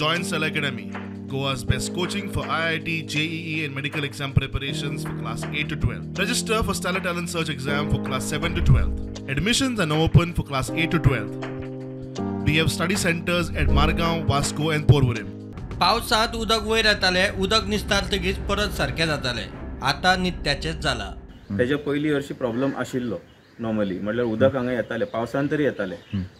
Join Stellar Academy, Goa's best coaching for IIT, JEE and medical exam preparations for class 8 to 12. Register for Stellar Talent Search exam for class 7 to 12. Admissions are now open for class 8 to 12. We have study centers at Margao, Vasco and Porvorim. पावसांत उदक वयर येतालें, उदक निस्तारतकीच परत सारकें जातालें. आतां नित्याचेंच जालां. तेज्या पयलीं हरशीं प्रॉब्लम आशिल्लो नॉर्मली, म्हटल्यार उदक हांगा येतालें, पावसान तरी येतालें,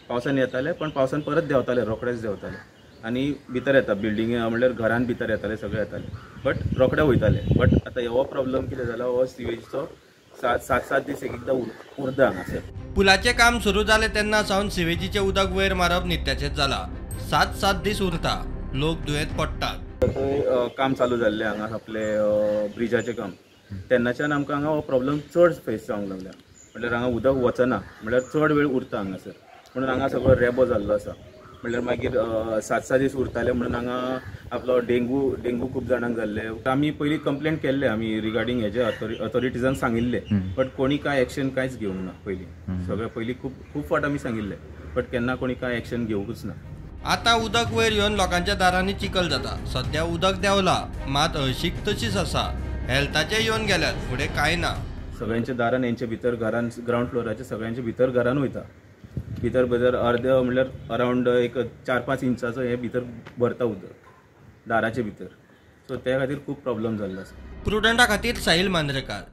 पावसान येतालें पण पावसान परत देंवतालें, रोखडेंच देंवतालें आनी भितर येता बिल्डिंगे, म्हटल्यार घरान भितर येतालें, सगळें येतालें, बट रोखडें वयतालें. बट आतां हो प्रॉब्लम कितें जाला, हो सिवेजीचो सात सात दीस एक एकदां उरता हांगासर. पुलाचें काम सुरू जालें तेन्ना सावन सिवेजीचें उदक वयर मारप नित्याचेंच जालां. 7-7 दीस उरता, लोक दुयेंत पडटात. थंय काम चालू जाल्लें हांगा आपलें ब्रिजाचें काम, तेन्नाच्यान आमकां हांगा हो प्रॉब्लम चड फेस जावंक लागला. म्हटल्यार हांगा उदक वचना, म्हटल्यार चड वेळ उरता हांगासर, म्हणून हांगा सगळो रेबो जाल्लो आसा. म्हटल्यार मागीर 7-7 दीस उरताले म्हणून हांगा आपलो डेंगू खूब जाणांक जाल्ले. आमी पयलीं कंप्लेंट केल्ले आमी रिगार्डींग हेजे ऑथॉरिटीजांक सांगिल्ले, बट कोणी कांय एक्शन कांयच घेवंक ना. पयलीं सगळें पयलीं खूब खूब फावट आमी सांगिल्ले, बट केन्ना कोणी कांय एक्शन घेवंकूच ना. आतां उदक वयर येवन लोकांच्या दारांनी चिखल जाता. सद्या उदक देंवला, मात हळशीक तशीच आसा. हेल्थाचे येवन गेल्यात, फुडें कांय ना. सगळ्यांच्या दारान हेंच्या भितर घरान ग्रावंड फ्लोराचे सगळ्यांच्या भितर घरान वयता, भितर भितर अर्दे म्हणल्यार अरावंड एक 4-5 इंचाचो हे भितर भरता उदक दाराचे भितर. सो त्या खातीर खूब प्रॉब्लम जाल्लो आसा. प्रुडंटा खातीर साहिल मांद्रेकार.